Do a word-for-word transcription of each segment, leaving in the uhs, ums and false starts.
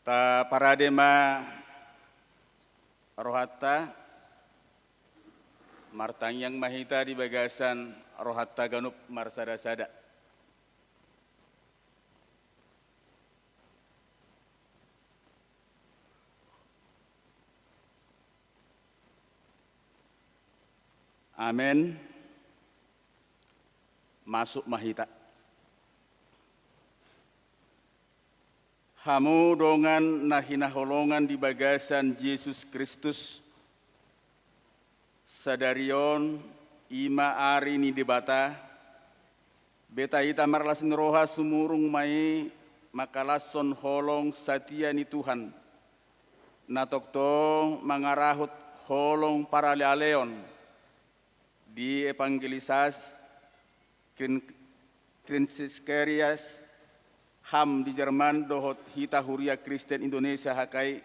Taparade ma rohanta, martangiang ma hita di bagasan rohanta ganup marsada-sada. Amen. Masuk ma hita. Hamu dongan na hinaholongan di bagasan Jesus Kristus, sadari on i ma ari ni Debata, beta hita marlas ni roha sumurung ma i mangkalashon holong satia ni Tuhan, na tongtong mangarahut holong paralealeon di Evangelisas Krin-, Krinsiskerias, Ham di Jerman dohot hita Huria Kristen Indonesia H K I,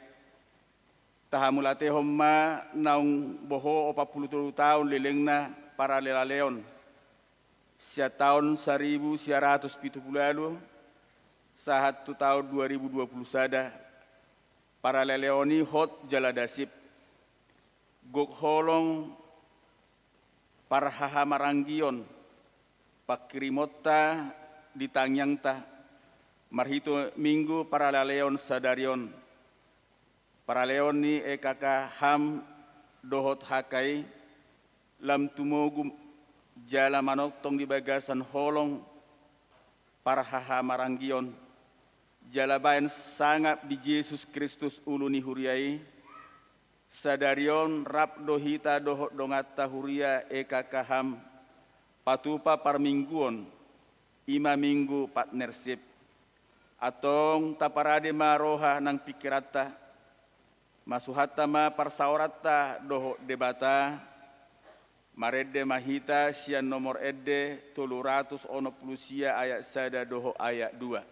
tahamauliatehon ma naung boho opat pulu tolu taon lelengna paralealeon, sian taon saribu sia ratus pitu pulu ualu sahat tu taon dua ribu dua pulu sada, paralealeon i hot jala dasip, gok holong parhahamaranggion, pangkirimonta di tangiangta, marhite Minggu paralealeon sadari on. Paralealeon ni E K K Ham dohot H K I, lam tumogu jala manongtong di bagasan holong parhahamaranggion, jala baen sangap di Jesus Kristus ulu ni huria i, sadari on rap do hita dohot donganta huria E K K Ham patupa parmingguon, i ma Minggu Partnership. Antong taparade ma roha nang pingkiranta, masuhanta ma parsaoranta dohot Debata, marende ma hita sian nomor ende tolu ratus onom pulu sia ayat sada dohot ayat dua.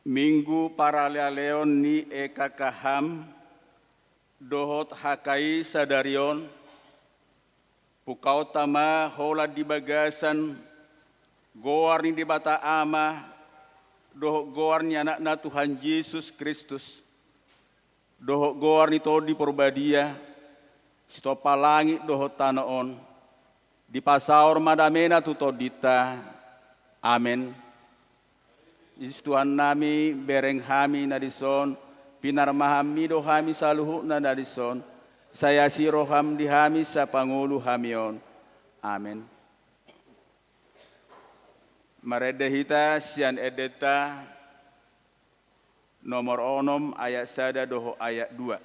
Minggu paralealeon ni E K K Ham dohot H K I sadari on, pungkaonta ma holan di bagasan goar ni Debata Ama dohot goar ni Anakna Tuhan Jesus Kristus, dohot goar ni Tondi Porbadia, sitompa langit dohot tano on, dipasaor ma damena tu tondinta. Amen. Jesus Tuhannami, bereng hami na dison, pinarmahanmi do hami saluhutna na dison, Sai asi roham di hami sapangolu hami on. Amen. Marende hita sian endenta nomor onom ayat sada dohot ayat dua.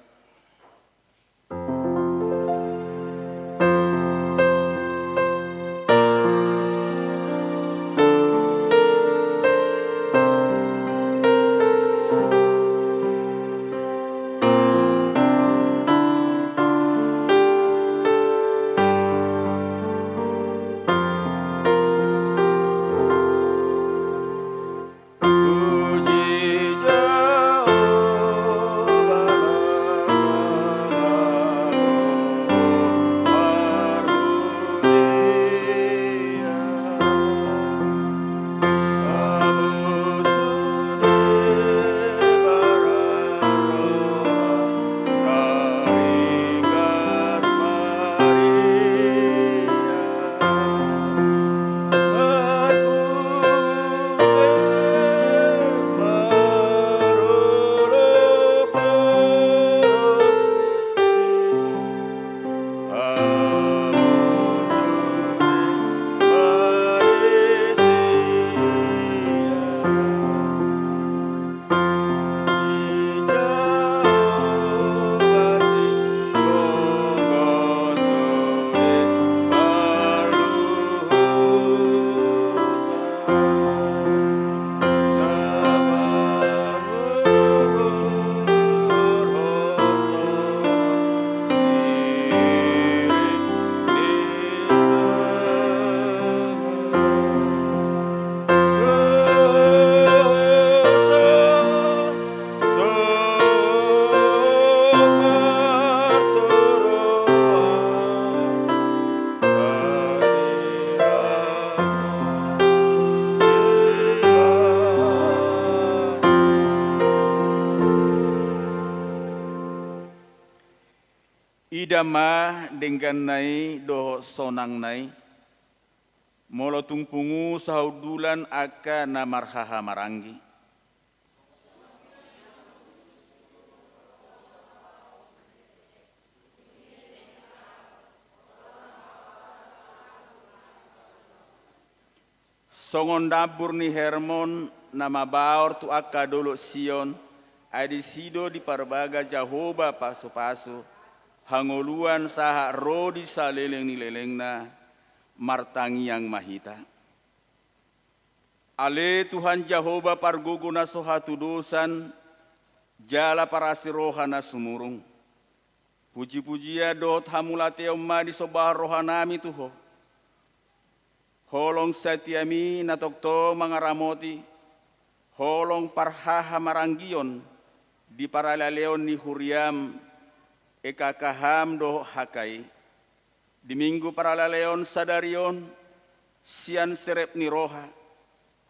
Ida ma dengganna i dohot sonangna i, molo tung pungu sahundulan angka na marhahamaranggi. Songon dambur ni Hermon na mabaor tu angka dolok Sion, ai disi do diparbaga Jahowa pasupasu, hangoluan sahat ro di saleleng ni lelengna, martangiang ma hita. Ale Tuhan Jahowa pargogo na so hatudosan, jala parasi roha na sumurung. Pujipujian dohot hamauliateon ma disombahon rohanami tu Ho. Holong satiami na tongtong mangaramoti, holong parhahamaranggion di paralealeon ni huriam, E K K H M dohot H K I. Di Minggu paralealeon sadari on, sian serep ni roha,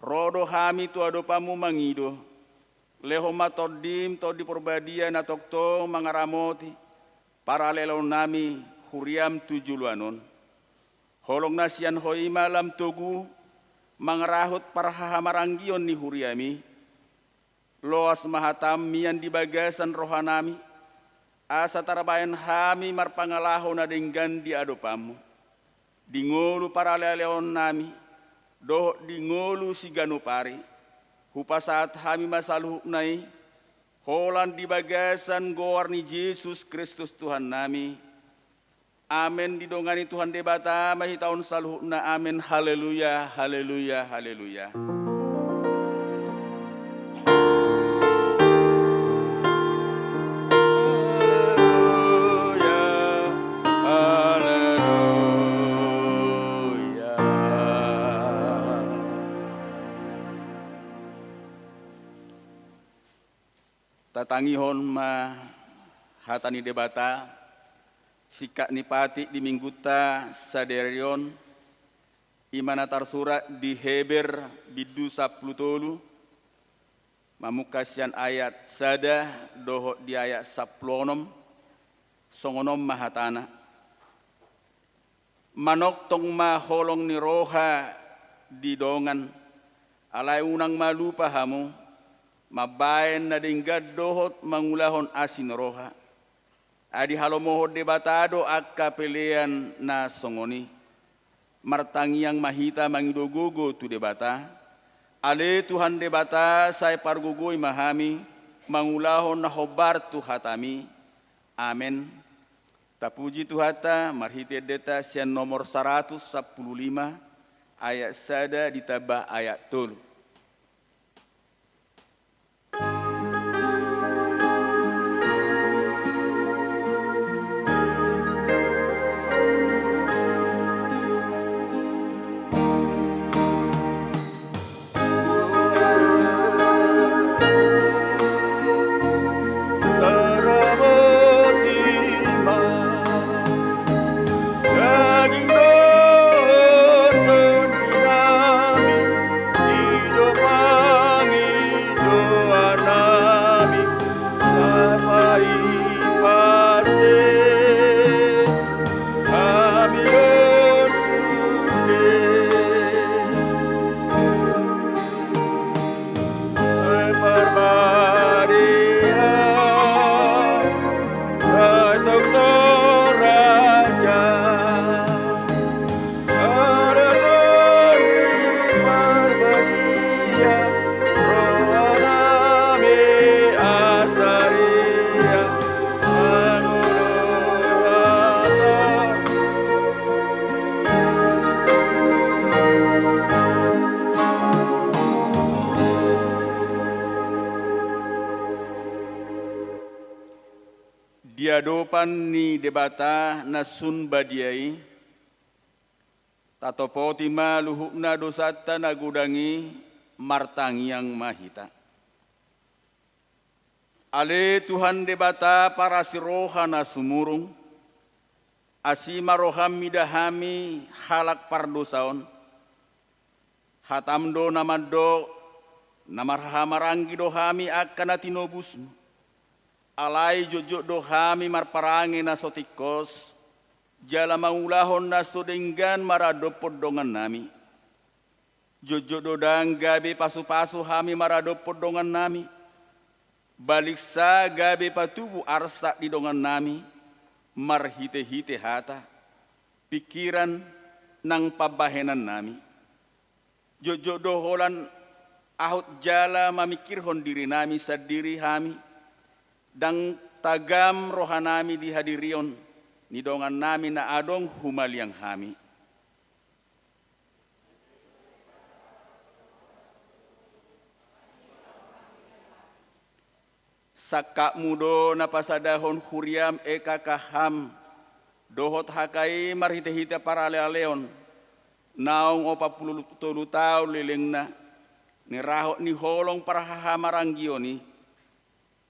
ro do hami tu adopanmu mangido, lehon ma Tondim, Tondi Parbadia na tongtong mangaramoti paralealeonnami huriam tu joloan on. Holong na sian Ho i ma lam togu mangarahut parhahamaranggion ni huriami. Loas ma hatam mian di bagasan rohanami, asa tarbahen hami marpangalaho na denggan di adopanmu. Di ngolu paralealeonnami, dohot di ngolu siganup ari, hupasahat hami ma saluhutna i, holan di bagasan goar ni Jesus Kristus Tuhannami. Amen. Didongani Tuhan Debata ma hita on saluhutna. Amen. Haleluya, haleluya, haleluya. Haleluya, haleluya. Tatangihon ma hata ni Debata, singkat ni patik di Minggunta sadari on, i ma na tarsurat di Heber bindu sampulu tolu, mamungka sian ayat sada dohot di ayat sampulu onom, songon on ma hatana. Manongtong ma holong ni roha di dongan, alai unang ma lupa hamu mambahen na denggan dohot mangulahon asi ni roha. Ai dihalomohon Debata do angka pelean na songon i. Martangiang ma hita mangido gogo tu Debata. Ale Tuhan Debata, sai pargogoi ma hami mangulahon na hombar tu hataMi. Amen. Tapuji Tuhanta marhite endenta sian nomor saratus sampulu lima, ayat sada ditambah ayat tolu. Saramoti ma daging dohot tondinami, di do pangidoannami, tapaipas hami on sude. Sai parbadia, sai tongtong raja, ala Tondi Parbadia, rohanami asa ria mangulahon hata. Di adopan ni Debata na sun badia i, tatopoti ma luhutna dosanta na godang i, martangiang ma hita. Ale Tuhan Debata parasi roha na sumurung, asi ma roham mida hami halak pardosa on. Hatam do na mandok, na marhahamaranggi do hami angka na tinobusmu. Alai jotjot do hami marparange na so tingkos, jala mangulahon na so denggan maradophon dongannami. Jotjot do ndang gabe pasupasu hami maradophon dongannami, baliksa gabe patubu arsak di dongannami, marhitehite hata, pingkiran, nang pambahenannami. Jotjot do holan ahut jala mamingkirhon dirinami sandiri hami, ndang tagam rohanami di hadirion ni dongannami na adong humaliang hami. Sangkapmu do na pasadahon huriam E K K H A M dohot H K I marhitehite paralealeon, naung opat pulu tolu taon lelengna, ni rahot ni holong parhahamaranggion i.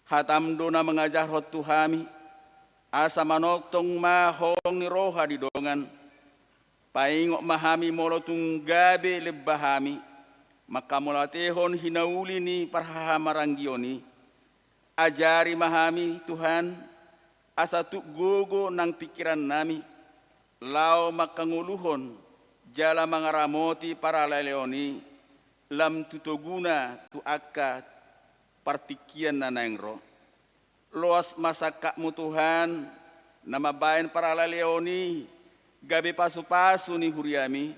Hatam do na mangajarhon tu hami, asa manongtong ma holong ni roha di dongan. Paingot ma hami molo tung gabe lemba hami mangkamauliatehon hinauli ni parhahamaranggion i. Ajari ma hami, Tuhan, asa tuk gogo nang pingkirannami laho mangkangoluhon jala mangaramoti paralealeon i, lam tu toguna tu angka partingkian na naeng ro. Loas ma sangkapmu, Tuhan, na mambahen paralealeon i gabe pasupasu ni huriami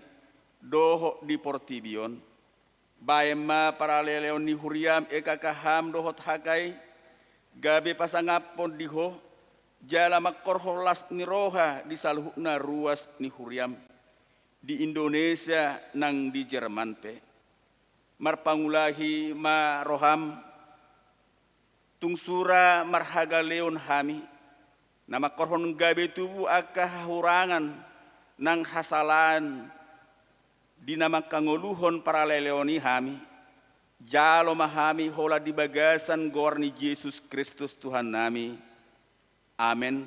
dohot di portibi on. Bahen ma paralealeon ni huriam E K K H A M dohot H K I gabe pasangaphon di Ho, jala mangkorhon las ni roha di saluhutna ruas ni huriam, di Indonesia nang di Jerman pe. Marpangulahi ma roham, tung sura marhagaleon hami, na mangkorhon gabe tubu angka hahurangan nang hasalaan di na mangkangoluhon paralealeon i hami. Jalo ma hami holan di bagasan goar ni Jesus Kristus Tuhannami. Amen.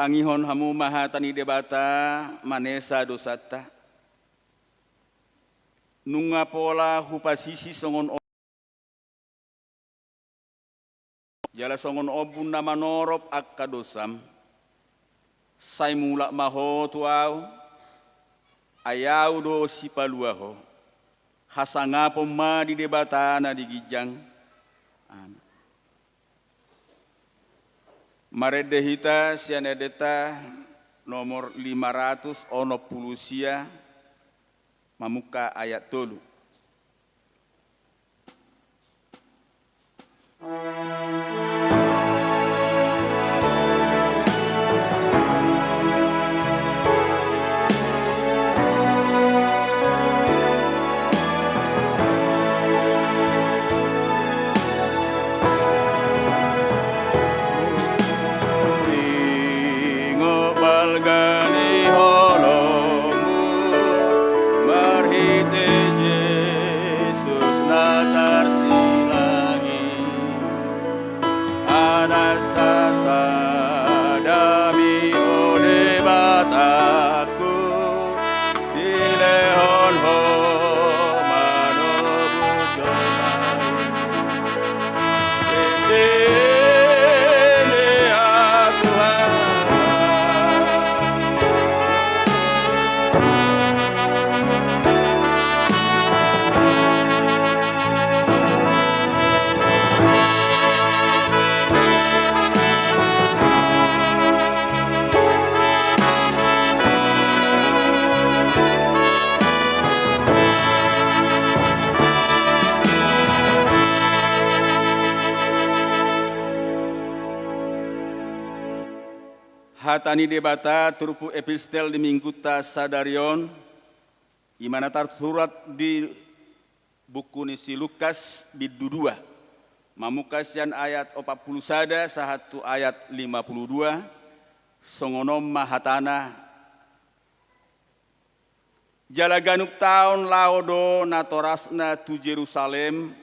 Tangihon hamu ma hata ni Debata, manesa dosanta. Nunga pola hupasisi songon jala songon ombun na manorop angka dosam. Sai mulak ma ho tu Ahu, ai Ahu do sipalua ho. Hasangapon ma di Debata na di ginjang. Amen. Marende hita sian endenta nomor lima ratus onom pulu sia, mamungka ayat tolu. Ingot balga ni holongmu, marhite Jesus na tarsilangi. Anak sasadami ho Debatangku, dilehon ho manobus jolma i. Ende, ende, ah, Tuhan. Hata ni Debata turpuk epistel di minggunta sadari on, i ma na tarsurat di buku ni si Lukas bindu dua. Mamungka sian ayat opat pulu sada sahat tu ayat lima pulu dua, songon on ma hatana. Jala ganup taon laho do natorasna tu Jerusalem,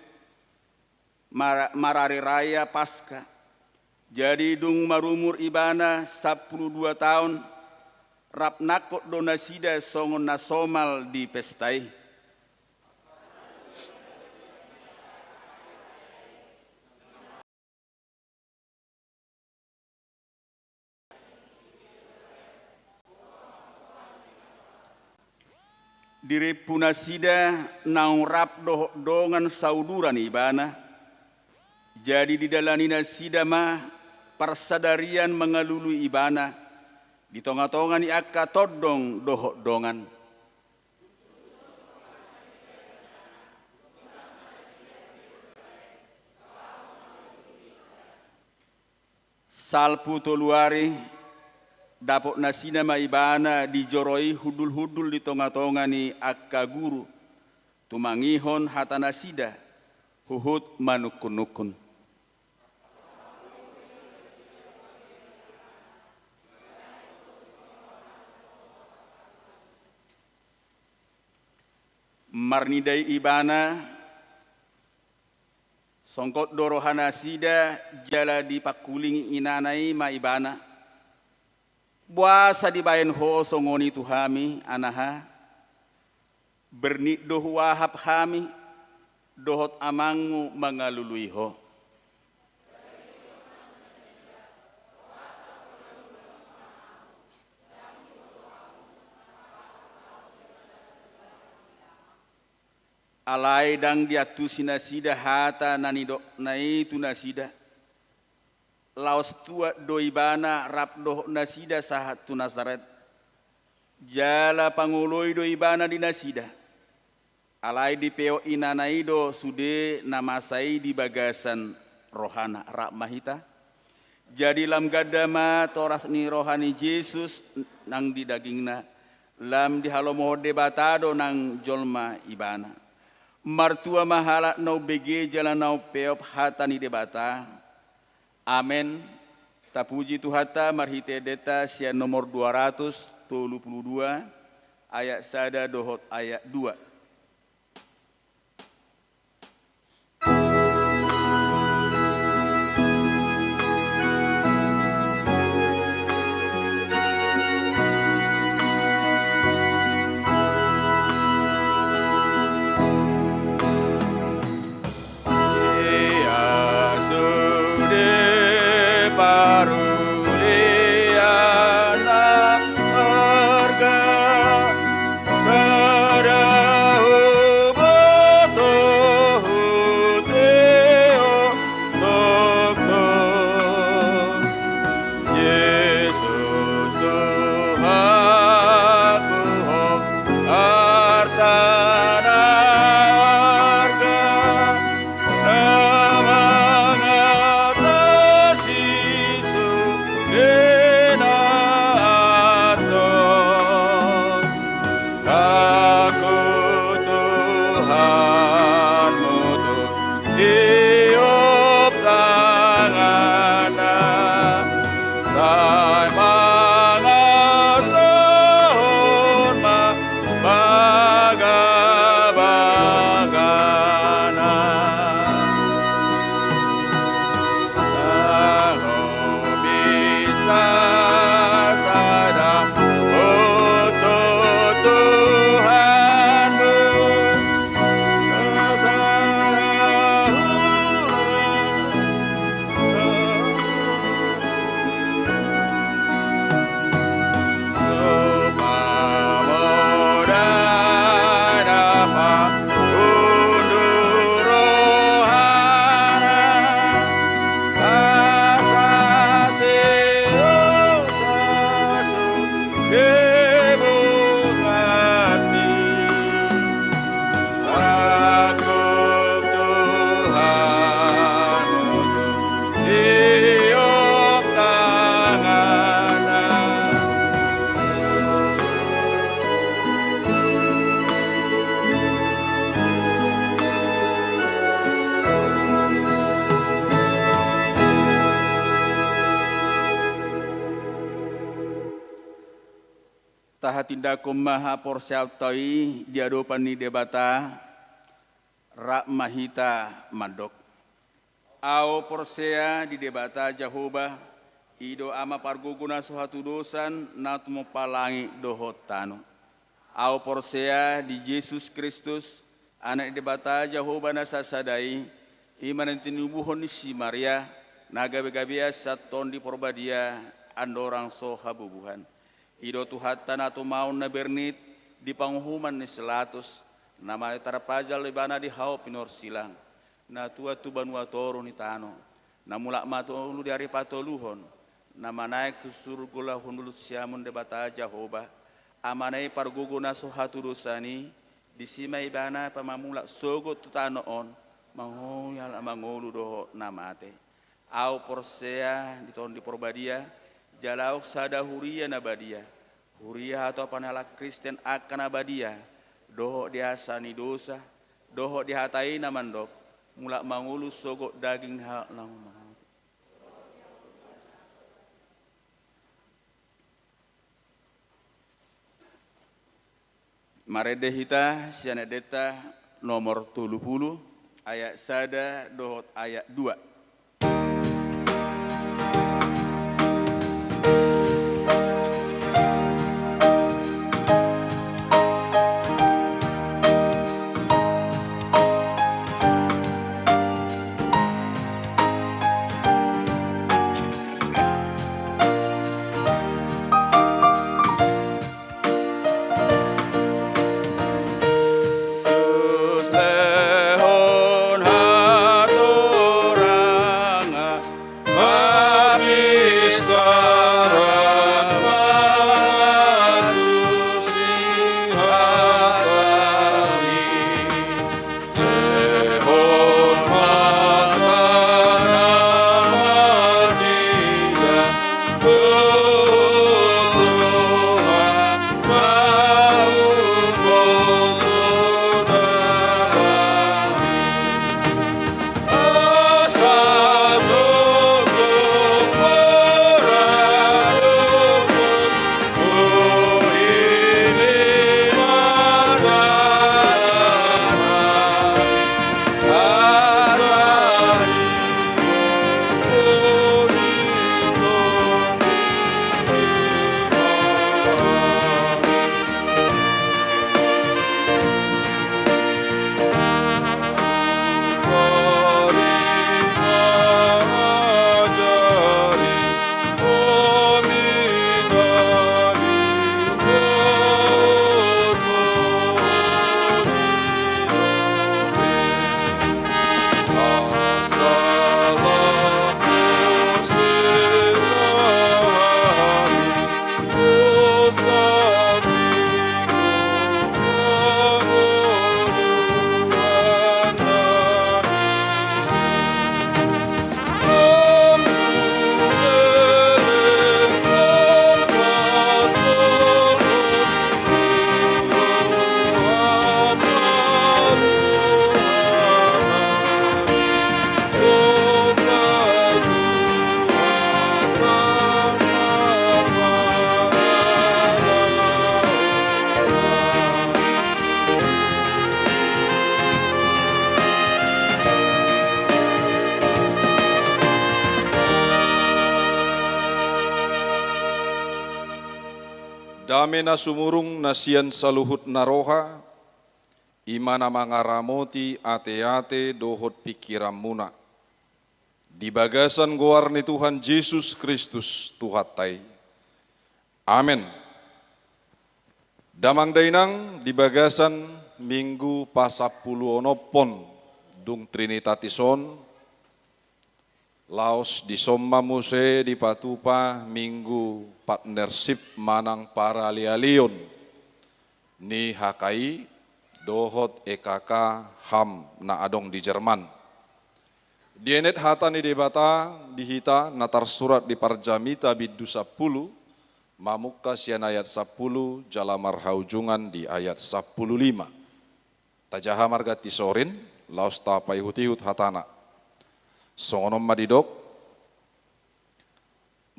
mara-, marari raya Paska. Jadi dung marumur ibana sampulu dua taon, rap nangkok do nasida songon na somal di pesta i. Dirimpu nasida naung rap dohot dongan sauduran ibana. Jadi didalani nasida ma parsadarian mangalului ibana di tonga-tonga ni angka tondong dohot dongan. Salpu tolu ari, dapot nasida ma ibana dijoroi hundul-hundul di tonga-tonga ni angka guru, tumangihon hata nasida, huhut manungkun-nungkun. Marnida i ibana, songkot do roha nasida jala dipangkulingi inana i ma ibana. Boasa dibaen ho songon i tu hami, anaha? Bernit do huahap hami, dohot amangmu mangalului ho. Alai ndang diantusi nasida hata na nidokna i tu nasida. Laos tuat do ibana rap dohot nasida sahat tu Nasaret. Jala pangoloi do ibana di nasida. Alai dipeop inana i do sude na masa i di bagasan rohana. Rap ma hita. Jadi lam ganda ma toras ni roha ni Jesus nang di dagingna, lam dihalomohon Debata do nang jolma ibana. Martua ma halak na umbege jala na umpeop hata ni Debata. Amen. Tapuji Tuhanta marhite endenta sian nomor dua ratus tolu pulu dua, ayat sada dohot ayat dua. Indangkon ma haporseaonta i di adopan ni Debata, rap ma hita mandok. Ahu porsea di Debata Jahowa, i do Ama pargogo na so hatudosan, na tumompa langit dohot tano. Ahu porsea di Jesus Kristus, Anak ni Debata Jahowa na sasada i, i ma na tinibuhon ni si Maria, na gabegabean sian Tondi Porbadia, andorang so habubuhan. I do Tuhanta na tumaon na bernit di panguhuman ni si Pilatus, na mate tarpajal Ibana di hau pinorsilang, na tuat tu banua toru ni tano, na mulak ma tolu di ari patoluhon, na manaek tu surgo laho hundul siamun Debata Jahowa, Amana i pargogo na so hatudosan i, disi ma Ibana pamamulak sogot tu tano on, mangolu halak mangolu dohot na mate. Ahu porsea di Tondi Porbadia, jala ahu sada huria na badia, huria hatopan ni halak Kristen angka na badia, dohot di asa ni dosa, dohot di hata i na mandok, mulak mangolu sogot daging ni halak na mangolu. Marende hita sian endenta nomor tolu pulu, ayat sada dohot ayat dua. Dame na sumurung na sian saluhut na roha, i ma na mangaramoti ateate dohot pingkiranmuna. Di bagasan goar ni Tuhan Jesus Kristus, Tuhanta i. Amen. Damang dainang, di bagasan Minggu pasampuluonophon dung Trinitatis on, laos dison ma muse dipatupa Minggu Partnership manang paralialion ni H K I dohot E K K HAM na adong di Jerman. Dienet hata ni Debata di hita na tarsurat di Parjamita bindu sampulu, mamungka sian ayat sampulu jala marhaujungan di ayat sampulu lima. Tajaha marganti sorin, laos tapaihutihut hatana. Songon on ma didok,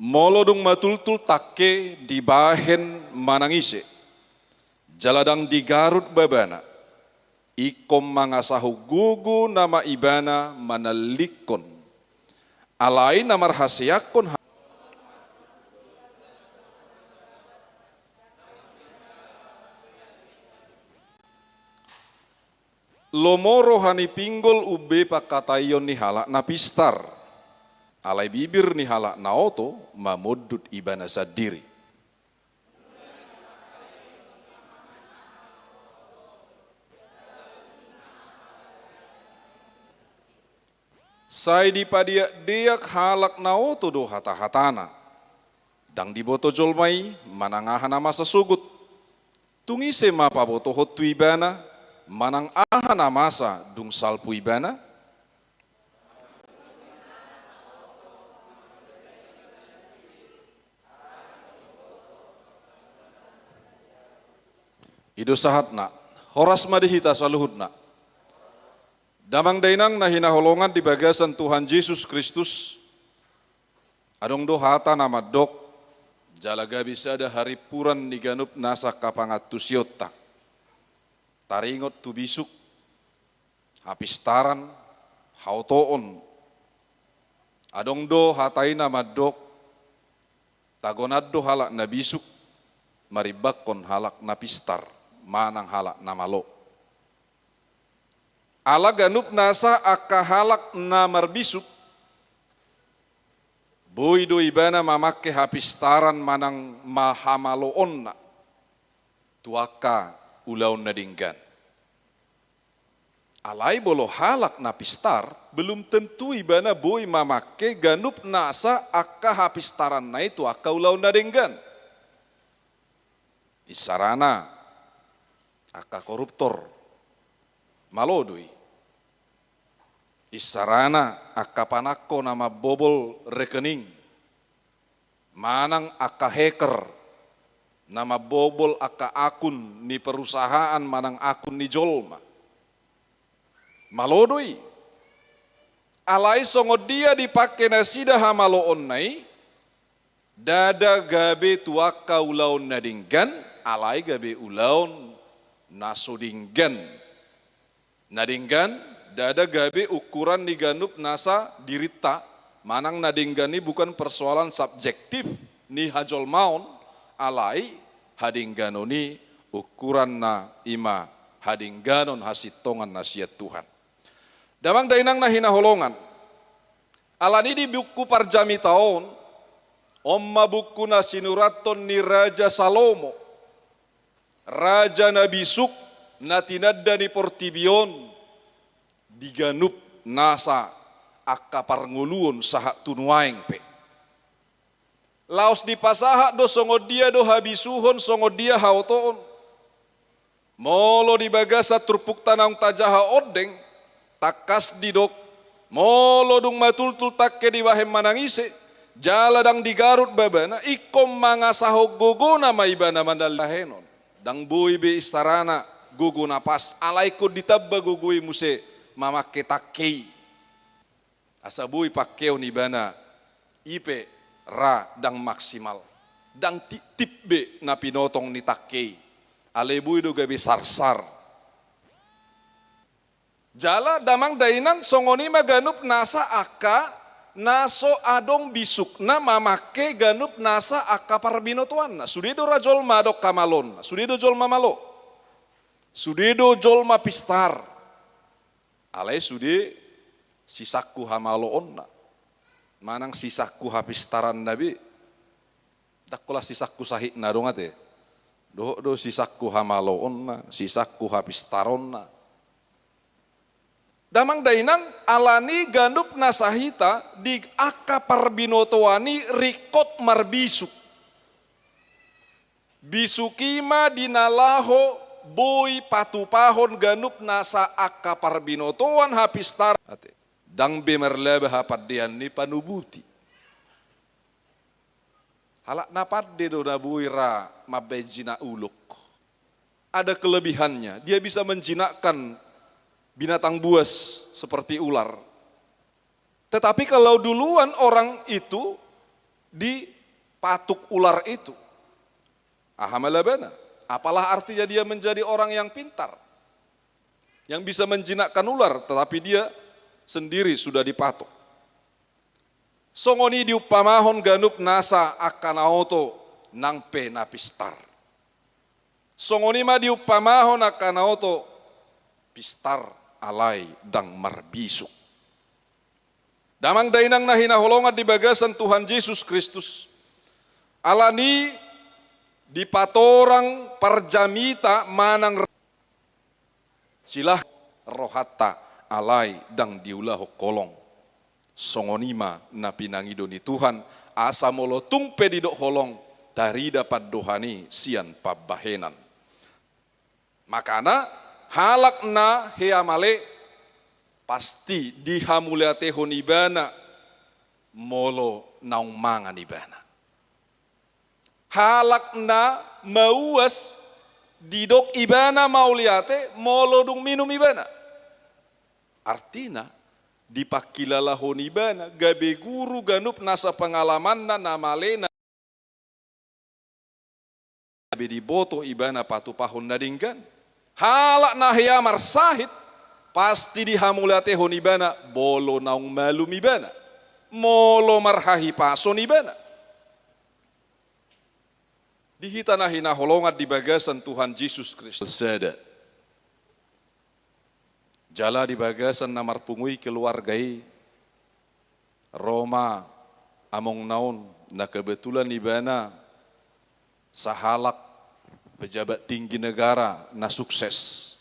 molo dung matultul tangke dibahen manang ise, Jala ndang digarut babana, ingkon mangasahon gogo nama ibana manallikkon. Alai na marhaseangkon ha- Lomo roha ni pinggol umbe pangkataion ni halak na pistar. Alai bibir ni halak na oto mamondut ibana sandiri. Sai dipadeakdeak halak na oto do hatahatana. Ndang diboto jolma i manang aha na masa sogot. Tung ise ma pabotohon tu ibana manang aha na masa dung salpu ibana? I do sahatna. Horas ma di hita saluhutna. Damang dainang na hinaholongan di bagasan Tuhan Jesus Kristus, adong do hata na mandok, jala gabe sada harimpuran ni ganup nasa angka pangantusionta. Taringot tu bisuk, hapistaran, haotoon. Adong do hata i na mandok, tagonan do halak na bisuk, marimbangkon halak na pistar, manang halak na malo. Ala ganup nasa angka halak na marbisuk, boi do ibana mamangke hapistaran manang ma hamaloonna tu angka ulaon na denggan. Alai molo halak na pistar, belum tentu ibana boi mamangke ganup nasa angka hapistaranna i tu angka ulaon na denggan. Isarana angka koruptor, malo do i. Isarana angka panangko na mambobol rekening, manang angka hacker na mambobol angka akun ni perusahaan manang akun ni jolma, malo do i. Alai songon dia dipangke nasida hamaloonna i, ndada gabe tu angka ulaon na denggan, alai gabe ulaon na so denggan. Na denggan, ndada gabe ukuran ni ganup nasa dirinta, manang na denggan i bukan persoalan subjektif ni hajolmaon, alai hadengganon i ukuranna i ma hadengganon hasintongan na sian Tuhan. Damang dainang na hinaholongan, alani di buku Parjamita on, on ma buku na sinurathon ni Raja Salomo, raja na bisuk na tinanda ni portibi on di ganup nasa angka parngoluon sahat tu nuaeng pe. Laos dipasahat do songon dia do habisuhon, songon dia haotoon. Molo di bagasan turpukta naung tajaha ondeng, tangkas didok, molo dung matultul tangke dibahen manang ise, jala ndang digarut babana, ingkon mangasahon gogona ma ibana manallikkon. Ndang boi be isarana gogo na pas, alai ingkon ditamba gogo i muse mamangke tangke i. Asa boi pangkeon ibana i pe ra ndang maksimal, ndang tip-tip be na pinotong ni tangke i, alai boi do gabe sarsar. Jala damang dainang, songon i ma ganup nasa angka na so adong bisukna mamangke ganup nasa angka parbinotoanna. Sude do ra jolma adong hamaloonna, sude do jolma malo, sude do jolma pistar. Alai sude sisangku hamaloonna manang sisangku hapistaranna be. Ndang holan sisangku sahitna adong ate. Dohot do sisangku hamaloonna, sisangku hapistaronna. Damang dainang, alani ganup nasa hita di angka parbinotoan i ringkot marbisuk. Bisuk i ma di na laho boi patupahon ganup nasa angka parbinotoan, hapistaran. Ate, ndang be marlaba hapandean ni panubuti. Halak na pande do na boi ra mambahen jinak ulok. Ada kelebihannya, dia bisa menjinakkan binatang buas seperti ular. Tetapi kalau duluan orang itu dipatuk ular itu, aha ma labana? Apalah artinya dia menjadi orang yang pintar, yang bisa menjinakkan ular, tetapi dia sendiri sudah dipatok. Songon i diumpamahon ganup nasa angka na oto nang pe na pistar. Songon i ma diumpamahon angka na oto pistar alai ndang marbisuk. Damang dainang na hinaholongan di bagasan Tuhan Jesus Kristus, alani dipatorang parjamita manang silahkan rohanta alai ndang diulahon holong. Songon i ma na pinangido ni Tuhan, asa molo tung pe didok holong, tarida pandohan i sian pambahenan. Makana halak na hea male pasti dihamauliatehon ibana molo naung mangan ibana. Halak na mauas didok ibana mauliate molo dung minum ibana. Artina, dipangkilalahon ibana gabe guru ganup nasa pengalamanna na malena, gabe diboto ibana patupahon na denggan. Halak na hea marsahit pasti dihamauliatehon ibana molo naung malum ibana, molo marhahipason ibana. Di hita na hinaholongan di bagasan Tuhan Jesus Kristus, sada. Jala di bagasan na marpungu i keluarga i, ro ma among na on na kebetulan ibana sahalak pejabat tinggi negara na sukses.